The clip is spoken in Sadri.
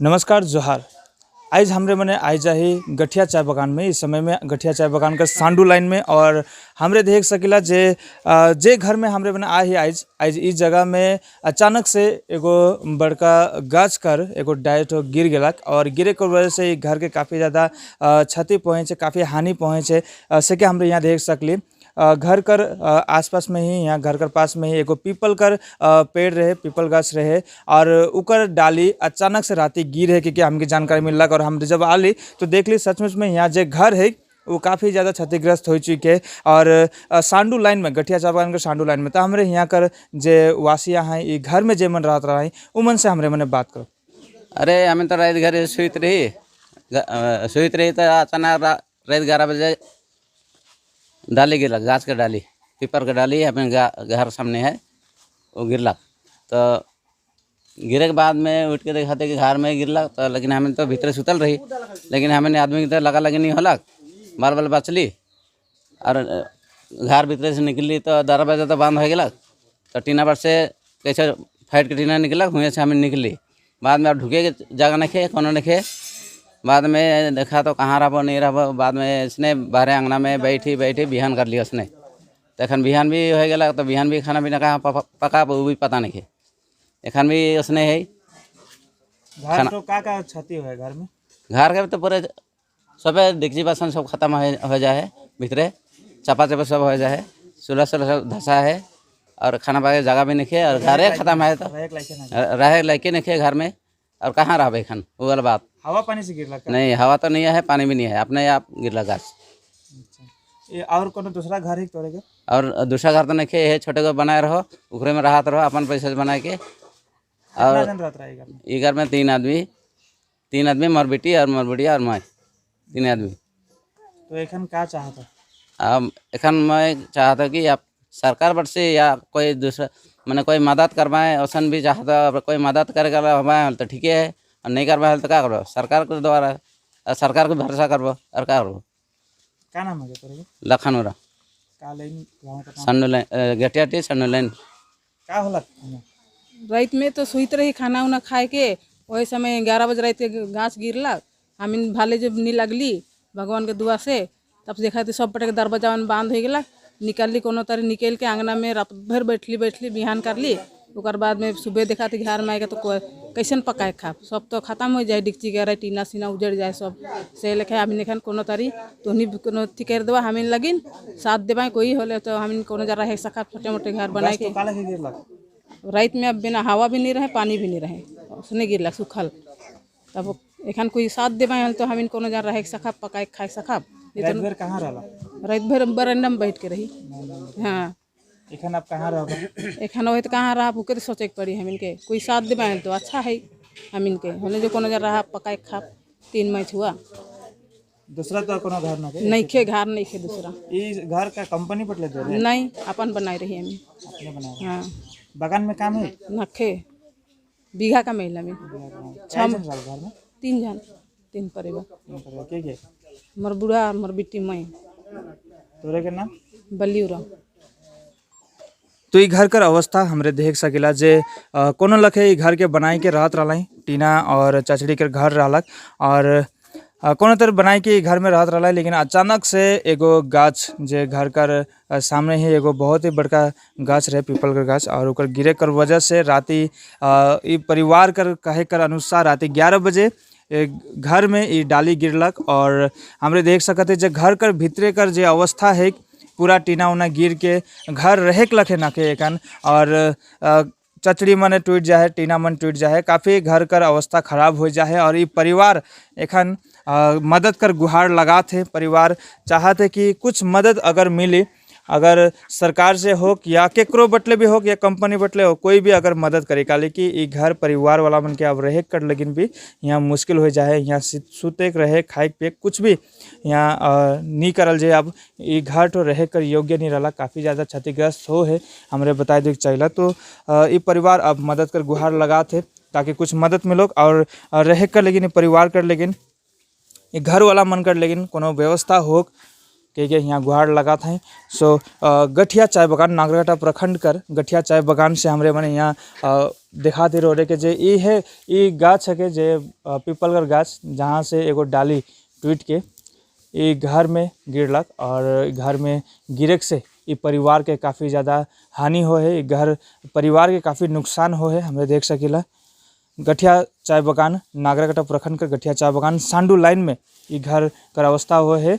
नमस्कार, जोहार। आज हमरे मने आइ जाही गठिया चाय बागान में। इस समय में गठिया चाय बागान का सांडू लाइन में और हमरे देख सकिला जे घर में हमरे मने आए ही आज आज इस जगह में अचानक से एगो बड़का गाछ कर एगो डायट गिर गेलक और गिरे के वजह से ई घर के काफ़ी ज़्यादा क्षति पहुँचे, काफ़ी हानि पहुँचे से के हमरे यहाँ देख सकली। घर कर आसपास में ही, यहाँ घर कर पास में ही एगो पीपल कर पेड़ रहे, पीपल गाछ रहे और उकर डाली अचानक से राती गिर है कि हमके जानकारी मिललक और हम जब आली तो देख ली सचमुच में यहाँ जे घर है वो काफ़ी ज़्यादा क्षतिग्रस्त हो चुके है। और सांडू लाइन में, गठिया चाय बागान के सांडू लाइन में तो हमरे यहाँ कर जे वासिया हैं, ई घर में जे मन रहत रहा उमन से हमरे मने बात करो। अरे, हमें तो रात घर सुत रही, सुत रही तो अचानक रात 11 बजे डाली गिरलक, गाछ के डाली, पीपर के डाली अपने घर सामने है, वो गिरलक। तो गिरे के बाद में उठ के देखाते कि घर में गिरलक तो, लेकिन हमें तो भीतर सुतल रही, लेकिन हमें आदमी के तो लगा लगी नहीं होलक, बाल बाल बचली और घर भीतर से निकली तो दरवाजा तो बंद हो गया, तो टीना पर से कैसे फाइट के टीना निकलक, हुए से हमें निकली। बाद में अब ढुके के जगह नहीं खे, कोनो नहीं खे। बाद में देखा तो कहाँ रहबो, नहीं रहबो। बाद में इसने बाहर अंगना में बैठी बैठी बिहान कर लिया उसने। तो एखन बिहान भी हो गया तो बिहान भी खाना पीना कहाँ पका, वो भी पता नहीं है। एखन भी उसने है। घर तो का का क्षति हुआ है घर में? घर के तो पूरे सबे डिक्ची बासन सब खत्म हो जाए है, भीतरे चपा चपा सब हो जाए है, चूल्हा चूल्हा सब धसा है और खाना पकाए जगह भी नहीं है और घरे खत्म है तो। रहे के लायक ना? रहे लायक नहीं है घर में और कहाँ रह एखन, वो वाला बात। हवा पानी से गिरलक का? नहीं, हवा तो नहीं है, पानी भी नहीं है, अपने आप गिरला गाछ। अच्छा, ये और कोनो दूसरा घर है तोरे के? और दूसरा घर तो नहीं है, छोटे को बनाए रहो, उकरे में रहत रहो अपन पैसे से बनाए के। कितना और जन रहत रहे घर में? ये घर में तीन आदमी, तीन आदमी, मोर बेटी और मोर बुढ़िया और मैं, तीन आदमी। तो एखन का चाहत है? अब एखन मैं चाहता कि आप सरकार पर से या कोई दूसरा माने कोई मदद करवाए, औसन भी चाहता। अगर कोई मदद करे हमारे तो ठीक है और नहीं करवाए तो क्या करो? सरकार के द्वारा और सरकार को भरोसा करबो और क्या करबो। का नाम है तोरे के? लखन उरा। का लाइन, गाँव का नाम? सन्नू लाइन, गटियाटी सन्नू लाइन। का होला हियां? रात में तो सुइत रही खाना उना खाए के, वही समय 11 बजे रात के गाछ गिरलक। हमिन भाले जब नी लगली भगवान के दुआ से, तब देखा तो सब पटे के दरवाजा बंद हो गया। निकलली कोनो तरह, निकल के आंगना में रात भर बैठली बैठली, बिहान करली। ओकर बाद में सुबह देखा तो घर में आएगा तो कैसन पकाए खा? सब तो खत्म हो जाए, डिक्ची गए, टीना सीना उजड़ जाए सब से लेखे। अभी निखन कोनो तारी तोहनी कोनो अथी कर देवा, हमिन लगिन साथ देवा कोई होले तो हमिन कोनो जरा रह सका छोटे मोटे घर बनाए के। तो का लगे गिरलक? रात में अब बिना हवा भी नहीं रहे, पानी भी नहीं रहे, उसने गिरलक सुखल। तब एखन कोई साथ देवा तो हमिन कोनो जरा रह सका, पकाए खाए सका, नहीं। रात तो भर कहाँ रहला? रात भर बरंडा में बैठ के रही, हाँ। एखन आप कहाँ रहबा? एखन वही तो कहाँ रहा ओके तो सोचे के पड़ी हमिन के। कोई साथ देवा तो अच्छा है हमिन के, होने जो कोनो जरा रहा, पकाए खा, तीन मैच हुआ। दूसरा तो कोनो घर ना के? नहीं खे, घर नहीं खे दूसरा। ई घर का कंपनी पर ले दे रहे? नहीं, अपन बनाए रही हमें। अपने बनाए? हाँ। बागान में काम है? नखे बीघा का महिला में। छह जन रहल घर में? तीन जन, तीन परिवार। तीन परिवार। के के? मोर बूढ़ा, मोर बेटी, मैं। तोरे के नाम? बलिउरा। तो ई घर कर अवस्था हमरे देख सकिला जे कोनो लखे ई घर के बनाई के रहत रहलाई, टीना और चचड़ी के घर रहलक और कोनो तरह बनाई के ई घर में रहत रहलाई, लेकिन अचानक से एगो गाछ जे घर कर सामने ही एगो बहुत ही बड़का गाछ रहे, पीपल के गाछ, और ओकर गिरे कर वजह से राती ई परिवार कर कहे कर अनुसार राती 11 बजे एक घर में ई डाली गिरलक। और हमरे देख सकत है जे घर कर भीतरे कर जे अवस्था है, पूरा टीना उना गिर के घर रहे के लखे नखे एखन और चचड़ी मने टूट जाए, टीना मन टूट जाए, काफ़ी घर कर अवस्था खराब हो जाए। और ये परिवार एखन मदद कर गुहार लगात है। परिवार चाहत है कि कुछ मदद अगर मिली, अगर सरकार से हो या केकरो बटले भी हो या कंपनी बटले हो, कोई भी अगर मदद करे, काले कि ई घर परिवार वाला मन के अब रहे कर लेकिन भी यहाँ मुश्किल हो जाए। यहाँ सुते के रहे, खाए पिए कुछ भी यहाँ नी करल जाए। अब ई घर तो रहे कर योग्य नहीं रहा, काफ़ी ज़्यादा क्षतिग्रस्त हो है, हमरे बताए दे चाहिए। तो ई परिवार अब मदद कर गुहार लगात है ताकि कुछ मदद मिलो और रहे कर लेकिन ई परिवार कर लेकिन ई घर वाला मन कर लेकिन कोनो व्यवस्था हो। के के यहाँ गुहार लगात हैं। सो गठिया चाय बगान, नागरकटा प्रखंड कर गठिया चाय बगान से हमरे मने यहाँ दिखा दे रहे के जे ई है, ई गाछ है के जे पीपल कर गाछ, जहाँ से एगो डाली टूट के ई घर में गिरलक और घर में गिरक से ई परिवार के काफ़ी ज़्यादा हानि हो है, ई घर परिवार के काफ़ी नुकसान हो है। हमें देख सकीला गठिया चाय बगान, नागरकटा प्रखंड का गठिया चाय बगान सांडू लाइन में ई घर कर अवस्था हो है।